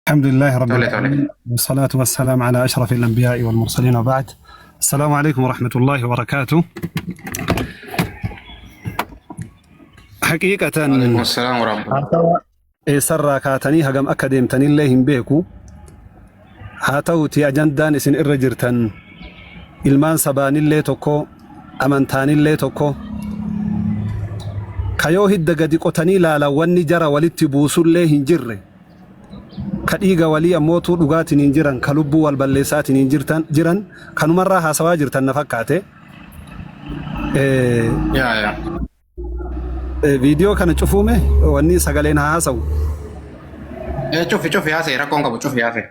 الحمد لله رب Tole tole. العالمين، والصلاة والسلام على أشرف الأنبياء والمرسلين، وبعد. السلام عليكم ورحمة الله وبركاته. حقيقة Waalaikum assalam warahmatullahi. haasawa eessarraa kaatanii hagam akka deemtanillee hin beeku. Haa ta'uti ajandaan isin irra jirtan ilmaan sabaanillee tokko, amantaanillee tokko, ka yoo hidda gadi qotanii ilaalan wanni jara walitti buusullee hin jirre, ka dhiiga walii ammootuu dhugaatiin hin jiran, ka lubbuu wal balleessaatiin hin jirtan jiran kanumarraa haasawaa jirtan na fakkaate. Yaa yaa. Viidiyoo kana cufuume wanni sagaleen haa haasawu. Cufi cufi haasa'e, rakkoon qabu, cufi haasa'e.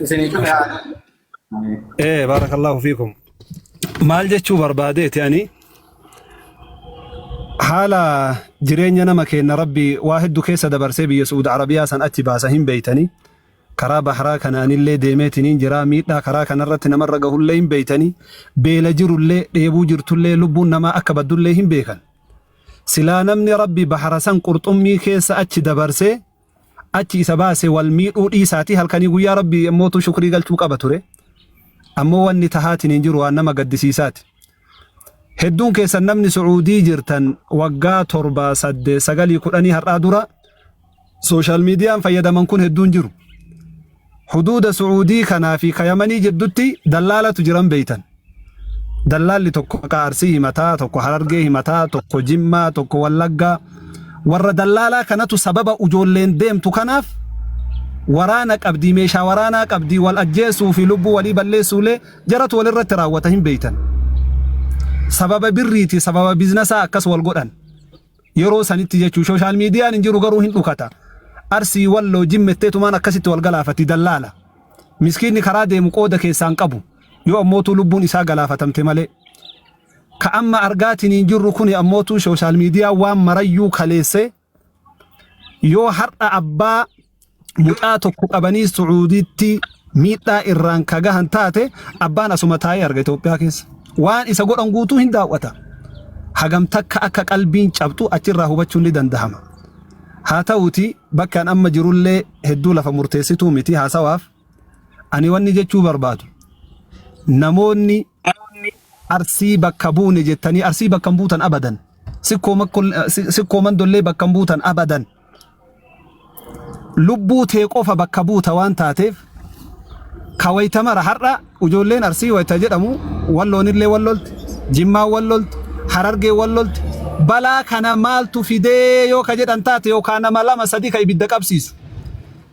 Isinii cufi haasa'e. Baarakallahu fiikum. Maal jechuu barbaadeeti, ani haala jireenya nama keenna Rabbi waa hedduu keessa dabarsee biyya Su'uud Arabiyaa san achi baasa hin beeytanii. Karaa bahraa kanaanillee deemeetiniin jira, miidhaa karaa kanarratti namarra gahullee hin beeytanii, beela jirullee, dheebuu jirtullee, lubbuun namaa akka baddullee hin beekan. Silaa namni Rabbi bahara san qurxummii keessa achi dabarsee achi isa baase wal miidhuu dhiisaatii halkanii guyyaa Rabbi ammootu shukrii galchuu qaba ture. Ammoo wanni tahaatiin hin jiru waan nama gaddisiisaati. Hedduun keessan namni Su'uudii jirtan waggaa 7, 8, 9, 10 har'aa dura sooshaal miidiyaan fayyadaman kun hedduun jiru. Huduuda Su'uudii kanaa fi ka Yamanii jiddutti dallaalatu jiran beeytan. Dallaalli tokko maqaa Arsii himataa, tokko Harargee himataa, tokko Jimmaa, tokko Wallaggaa. Warra dallaalaa kanatu sababa ujoolleen deemtu kanaaf waraana qabdii, meeshaa waraanaa qabdii, wal ajjeesuu fi lubbuu walii balleessuulee jaratu walirratti raawwata hin beeytan. Sababa birriiti, sababa biznasaa akkas wal godhan. Yeroo sanitti jechuu sooshaal miidiyaan hin jiru, garuu hin dhukata. Arsii, Walloo, Jimmetteetumaan akkasitti wal galaafatti dallaala. Miskiinni karaa deemu qooda keessaan qabu. Yoo ammootuu lubbuun isaa galaafatamte malee. Ka amma argaatiin hin jirru kuni ammootuu sooshaal miidiyaa waan marayyuu kaleessee, yoo har'a abbaa mucaa tokko qabanii Su'uudiitti miidhaa irraan ka gahan taate, abbaan asuma taa'ee arga Itoophiyaa keessa. Waan isa godhan guutuu hin daawwata. Hagam takka akka qalbiin cabxu achirraa hubachuun ni dandahama. Haa ta'uuti bakka an amma jirullee hedduu lafa murteessituu miti haasawaaf. Ani wanni jechuu barbaadu, namoonni Arsii bakka buune jettanii Arsii bakka hin buutan abadan. Sikkoo Mandollee bakka hin buutan abadan. Lubbuu tee qofa bakka buuta waan taateef, ka wayita mara har'a ijoolleen Arsii wayita jedhamu, Walloonillee wallolti, Jimmaan wallolti, Harargee wallolti. Balaa kana maaltu fidee yoo ka jedhan taate, yookaan nama lama sadi ka ibidda qabsiisu.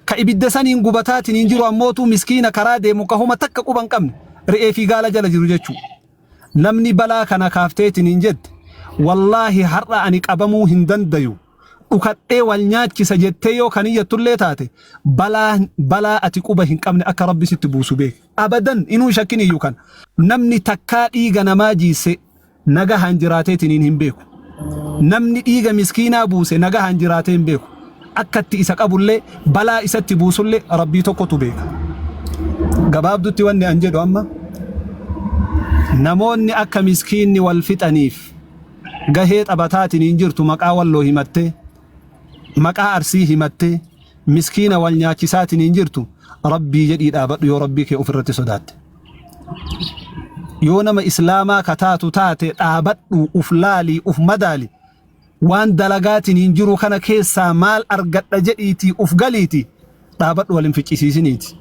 Ka ibidda saniin gubataatiin hin jiru ammootuu miskiina karaa deemu ka homa takka quba hin qabne, re'ee fi gaala jala jiru jechuu. Namni balaa kana kaafteetiin hin jette, wallaahi har'a ani qabamuu hin dandayu, dhukadhee wal nyaachisa jettee yoo kan iyyattullee taate, balaa balaa ati quba hin qabne akka Rabbi sitti buusu beeki. Abadan inuu hin shakkin iyyuu kana. Namni takkaa dhiiga namaa jiisse nagahaan jiraateetiniin hin beeku. Namni dhiiga miskiinaa buuse nagahaan jiraatee hin beeku. Akka itti isa qabullee, balaa isatti buusullee Rabbii tokkotu beeka. Gabaabdutti wanni an jedhu amma, namoonni akka miskiinni wal fixaniif gahee taphataatiin hin jirtu, maqaa Walloo himattee, maqaa Arsii himattee miskiina wal nyaachisaatiin hin jirtu, Rabbii jedhii dhaabadhu yoo Rabbii kee ofirratti sodaatte. Yoo nama Islaamaa ka taatu taate, dhaabadhu, uf laalii, uf madaali. Waan dalagaatiin hin jiru kana keessaa maal argadha jedhiitii uf galiiti dhaabadhu, wal hin ficcisiisiniiti.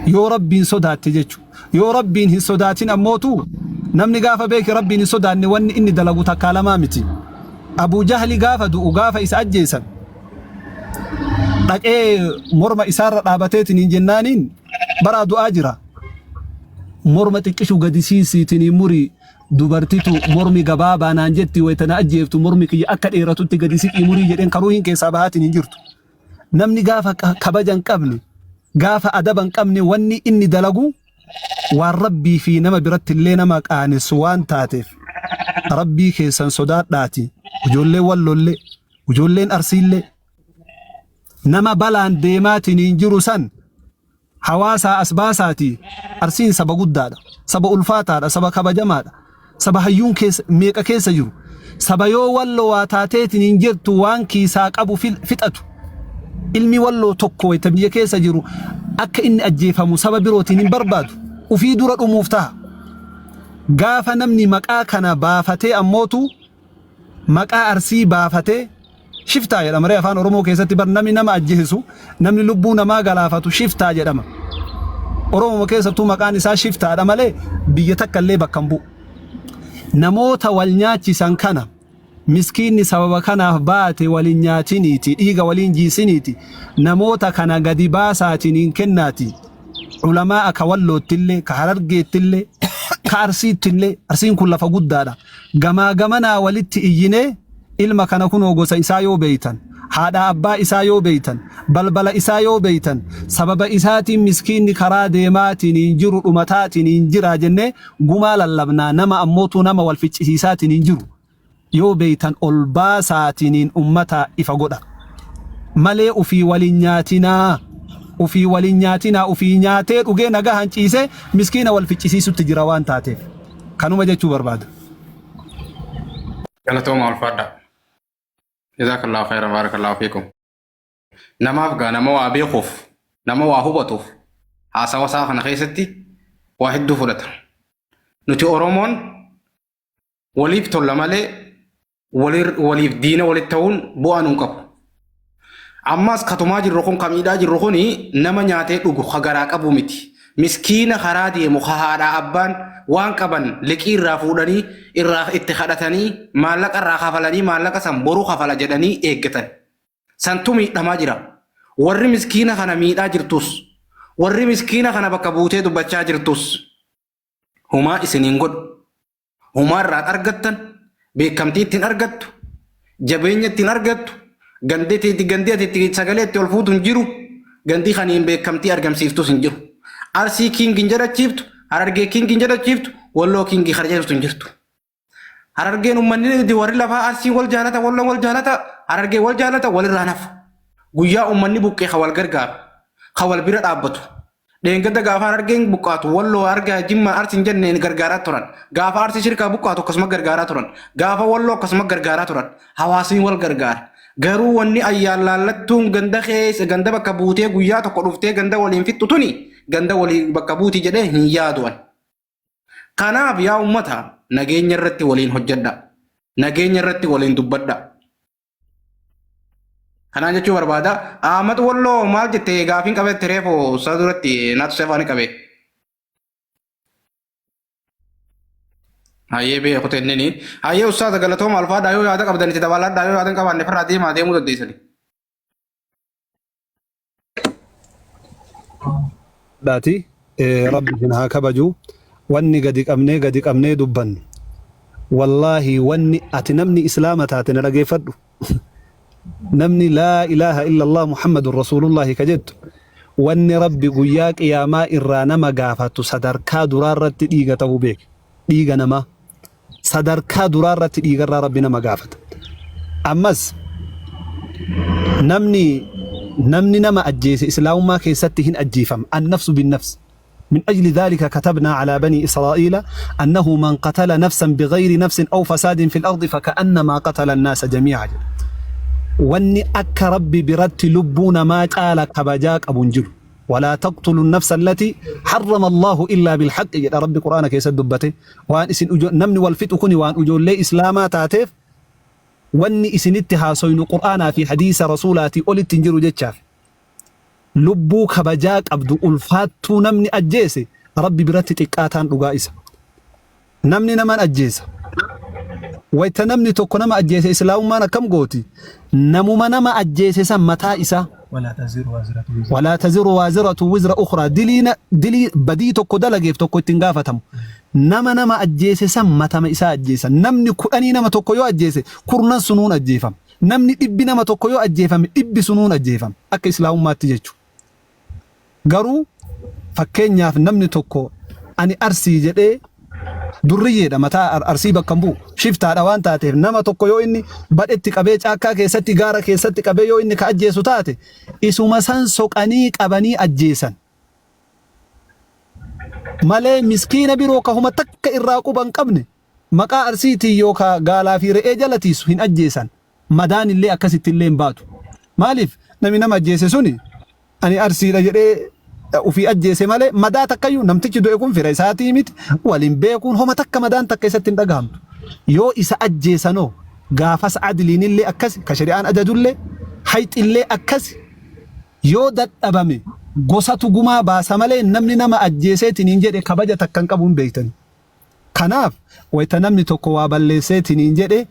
Yoo Rabbiin sodaatte jechu. Yoo Rabbiin hin sodaatin ammootu, namni gaafa beeke Rabbiin hin sodaanne wanni inni dalagu takkaa lamaa miti. Abuu Jahli gaafa du'u, gaafa isa ajjeesan, dhaqee morma isaarra dhaabateetiin hin jennaaniin baraa du'aa jira. Morma xiqqishu gadi siisiitiin murii, dubartitu mormi gabaabaa naan jetti, wayita na ajjeeftu mormi kiyya akka dheeratutti gadi siqii murii jedheen karuu hin keessaa bahaatiin hin jirtu. Namni gaafa kabaja hin qabne, gaafa adaba hin qabne, wanni inni dalagu waan Rabbii fi nama biratti illee nama qaanessu waan taateef, Rabbii keessan sodaadhaati. Ijoolleen Wallollee, ijoolleen Arsiillee, nama balaan deemaatiin hin jiru san Hawaasaa as baasaatii Arsiin saba guddaadha. Saba ulfaataadha. Saba kabajamaadha. Saba hayyuun keessa meeqa keessa jiru. Saba yoo Walloo waa taateetiin hin jirtu waan kiisaa qabu fixatu. Ilmi Walloo tokko wayta biyya keessa jiru akka inni ajjeefamu saba birootiin hin barbaadu. Ufii dura dhumuuf taha. Gaafa namni maqaa kana baafatee ammootu maqaa Arsii baafatee shiftaa jedhama ree afaan Oromoo keessatti bar namni nama ajjeesu namni lubbuu namaa galaafatu shiftaa jedhama. Oromoma keessattuu maqaan isaa shiftaadha malee biyya takka illee bakka hin bu'u. Namoota wal nyaachisan kana miskiinni sababa kanaaf baate wal hin nyaatiniiti dhiiga waliin jiisiniiti namoota kana gadi baasaatiin hin kennaati. Ulamaa'a ka Walloottillee, ka Harargeettillee, ka Arsiittillee, Arsiin kun lafa guddaadha. Gamaa gamanaa walitti iyyinee ilma kana kunoo gosa isaa yoo beeytan, haadhaa abbaa isaa yoo beeytan, balbala isaa yoo beeytan, sababa isaatiin miskiinni karaa deemaatiniin jiru dhumataatiniin jira jennee gumaa lallabnaa nama ammootuu nama wal ficcisiisaatiniin jiru yoo beeytan ol baasaatiniin ummataa ifa godha. Malee ufii wal hin nyaatinaa. Ufii wal hin nyaatinaa ufii nyaatee dhugee nagahaan ciisee miskiina wal ficcisiisutti jira waan taateef. Kanuma jechuu barbaada. Galatooma ulfaadha. Jazakallahu khairan barakallahu fiikum. Namaaf gaa nama waa beekuuf nama waa hubatuuf haasawa isaa kana keessatti waa hedduu fudhata. Nuti Oromoon waliif tolla malee waliif diina walitti ta'uun bu'aa nuun qabu. Ammas katumaa jirru kun ka miidhaa jirru kun nama nyaatee dhugu ka garaa qabu miti. Miskiina karaa deemu ka haadhaa abbaan waan qaban liqii irraa fuudhanii irraa itti kadhatanii maallaqa irraa kafalanii maallaqa san boruu kafala jedhanii eeggatan. Santu miidhamaa jira. Warri miskiina kana miidhaa jirtus warri miskiina kana bakka buutee dubbachaa jirtus humaa isiniin godhu. Humaa irraa argattan, beekamtii ittiin argattu, jabeenya ittiin argattu, gandi gandi ati itti sagalee itti ol fuutu hin jiru, gandi kaniin beekamtii argamsiiftus hin jiru. Arsii king hin jedhachiiftu, Harargee king hin jedhachiiftu, Walloo king kan jedhamtu hin jirtu. Harargeen uummanni warri lafaa Arsii wal jaalata, Walloo wal jaalata, Harargee wal jaalata, walirraa nafu. Guyyaa uummanni buqqee kan wal gargaaru, kan wal bira dhaabbatu. Dheengadda gaafa Harargeen buqqaatu Walloo Harargee Jimma Arsi hin jenneen gargaaraa turan. Gaafa Arsii shirkaa buqqaatu akkasuma gargaaraa turan. Gaafa Walloo akkasuma gargaaraa turan. Hawaasni wal gargaara. Garuu wanni ayyaan laallattuun ganda keessa ganda bakka buutee guyyaa tokko dhuftee ganda waliin fixxu tuni ganda waliin bakka buuti jedhee hin yaadu'an. Kanaaf yaa ummata nageenya irratti waliin hojjedha. Nageenya irratti waliin dubbadha. Kanaan jechuu barbaada. Ahmad Walloo maal jette gaafiin qabette reefu isaa duratti naatu seefaan qabe. Hayyee beeku tennini. Hayyee ustaaza galatooma alfaadhaa yoo yaada qabdan itti dabaladhaa yoo yaada hin qabaanne firraa deemaa deemuu dandeessani. Dhaati rabbi isin haa kabaju wanni gadi qabnee gadi qabnee dubbannu wallaahi wanni ati namni islaama taate na dhageeffadhu namni laa ilaaha illallah muhammadun rasuulullaahi ka jettu wanni rabbi guyyaa qiyaamaa irraa nama gaafatu sadarkaa duraa irratti dhiiga ta'uu beeki dhiiga namaa sadarkaa duraa irratti dhiigarraa rabbi nama gaafata. Ammas namni namni nama ajjeese islaamummaa keessatti hin ajjeefama. Annafsu binnafs. من أجل ذلك كتبنا على بني إسرائيل أنه من قتل نفسا بغير نفس أو فساد في الأرض فكأنما قتل الناس جميعا. Wanni akka Rabbi biratti lubbuu namaa caala kabajaa qabu hin jiru. Walaa taqtulu nafsa allati harrama Allahu illaa bilhaqqi jedha Rabbi Qur'aana keessatti dubbate. Waan isin namni wal fixu kuni waan ijoollee Islaamaa taateef wanni isinitti haasoynu Qur'aanaa fi hadiisa Rasuulaatii olitti hin jiru jechaaf. Lubbuu kabajaa qabdu ulfaattuu namni ajjeese Rabbi biratti xiqqaataan dhugaa isa. Namni naman ajjeesa. Wayta namni tokko nama ajjeese islaamummaan akkam gooti? Namuma nama ajjeese san mataa isaa. Walaa taziru waaziratu wizra ukhraa diliina dilii badii tokko dalageef tokko ittiin gaafatamu. Nama nama ajjeese san matama isaa ajjeesa. Namni kudhanii nama tokko yoo ajjeese kurnan sunuun ajjeefama. Namni dhibbi nama tokko yoo ajjeefame dhibbi sunuun ajjeefama. Akka islaamummaatti jechuudha. Garuu fakkeenyaaf namni tokko ani Arsii jedhee durriyyeedha mataa Arsii bakka hin bu'u shiftaadha waan taateef nama tokko yoo inni badhetti qabee caakkaa keessatti gaara keessatti qabee yoo inni ka ajjeesu taate isuma san soqanii qabanii ajjeesan. Malee miskiina biroo ka homa takka irraa quba hin qabne maqaa Arsiitiin yookaa gaalaa fi re'ee jala tiissu hin ajjeesan. Madaan illee akkasitti illee hin baatu. Maaliif nami nama ajjeese suni ani Arsiidha jedhee ufii ajjeese malee madaa takkayyuu namtichi du'e kun fira isaatii miti wal hin beekuun homa takka madaan takka isatti hin dhagahamtu. Yoo isa ajjeesanoo gaafas adliinillee akkasi ka shari'aan ajajullee hayxillee akkasi yoo dadhabame gosatu gumaa baasa malee namni nama ajjeeseetiniin jedhe kabaja takka hin qabu hin beektanii. Kanaaf wayta namni tokko waa balleesseetiniin jedhe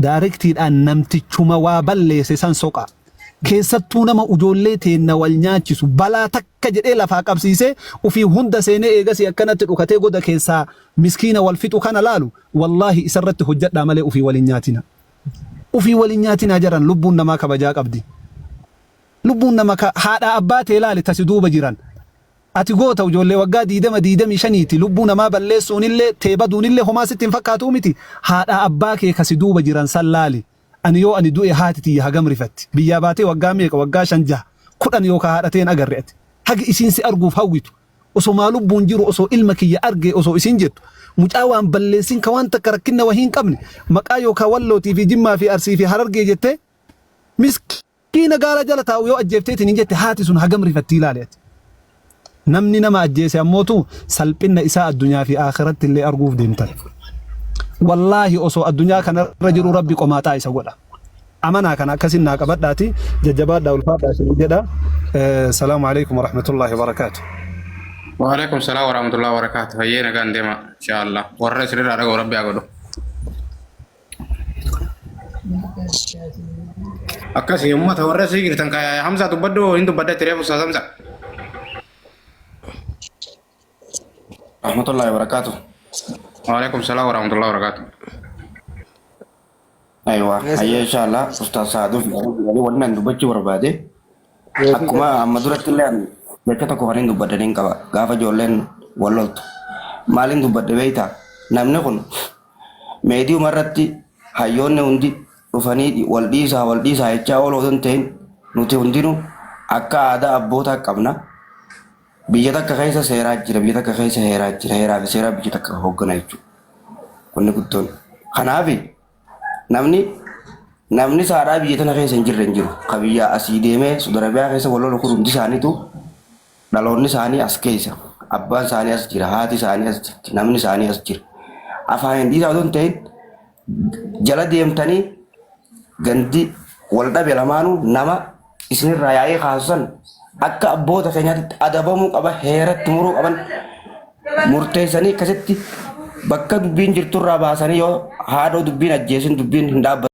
daarektiidhaan namtichuma waa balleesse san soqaa. Keessattuu nama ujoollee teenna wal nyaachisu balaa takka jedhee lafaa qabsiisee ufii hunda seenee eegasii akkanatti dhukatee goda keessaa miskiina wal fixu kana laalu wallaahi isarratti hojjadhaa malee ufii wal hin nyaatinaa. Ufii wal hin nyaatinaa jaran lubbuun namaa kabajaa qabdi. Lubbuun nama ka haadhaa abbaa tee laali ta si duuba jiran. Ati goota ujoollee waggaa 20 25 ti lubbuu namaa balleessuunillee tee baduunillee homaa sitti hin fakkaatuu miti haadhaa abbaa kee ka si duuba jiran san laali ani yoo ani du'e haati tiyya hagam rifatti biyyaa baatee waggaa meeqa waggaa 5 6 10 yookaa haadha tee hin agarre ati hagi isiin si arguuf hawwitu osomaa lubbuun jiru osoo ilma kiyya argee osoo isiin jettu mucaa waan balleessin ka waan takka rakkinna wahii hin qabne maqaa yookaa wallootii fi jimmaa fi arsii fi harargee jettee Miskiina gaara jala taa'u yoo ajjeefteetiin hin jette haati sun hagam rifattii ilaali ati. Namni nama ajjeese ammootu salphinna isaa addunyaa fi aakhiratti illee arguuf deemtan. Wallaahi osoo addunyaa kanarra jiru Rabbi qomaaxaa isa godha. Amanaa kana akkasin naa qabadhaati jajjabaadhaa ulfaadhaa isin jedha. Salaamu alaikum warahmatullaahi wabarakaatu. Waalaikum salaam warahmatullahi wabarakatuh. Hayyee nagaan deema inshallah. Warra isinirraa dhaga'u Rabbi haa godhu. Akkasii uummata warra asii jirtan ka Hamzaa dubbadhu hin dubbadha itti reefu Ustaaz Hamza. Rahmatullahi wabarakatuh. Waalaikum salaam warahmatullahi wabarakatuh. Aywa, hayyee inshallah Ustaaz Saaduuf wannan dubbachuu barbaade. Akkuma amma duratti illee ani jecha tokko kan hin dubbadhe niin qaba. Gaafa ijoolleen wal loltu. Maaliin dubbadhe beektaa? Namni kun Meediyuma irratti hayyoonni hundi dhufanii wal dhiisaa wal dhiisaa jechaa ooluu otoo hin ta'in nuti hundinuu akka aadaa abbootaa qabna. Biyya takka keessa seeraa jira, biyya takka keessa heeraa jira, heeraa fi seeraa biyya takka hooggana jechuudha. Wanni guddoon. Kanaaf namni namni saadhaa biyya tana keessa hin jirre hin jiru. Ka biyya asii deemee Saudi Arabiyaa keessa wal lolu kun hundi isaaniitu Dhaloonni isaanii as keessa. Abbaan isaanii as jira. Haati isaanii as jirti. Namni isaanii as jira. Afaan hin dhiisaa otoo hin ta'in jala deemtanii gandi wal dhabe lamaanuu nama isinirraa yaa'ee kaasu san akka abboota keenyaatti adabamuu qaba heeratti muruu qaban murteessanii akkasitti bakka dubbiin jirturraa baasanii yoo haadhoo dubbiin ajjeesin dubbiin hin dhaabbatu.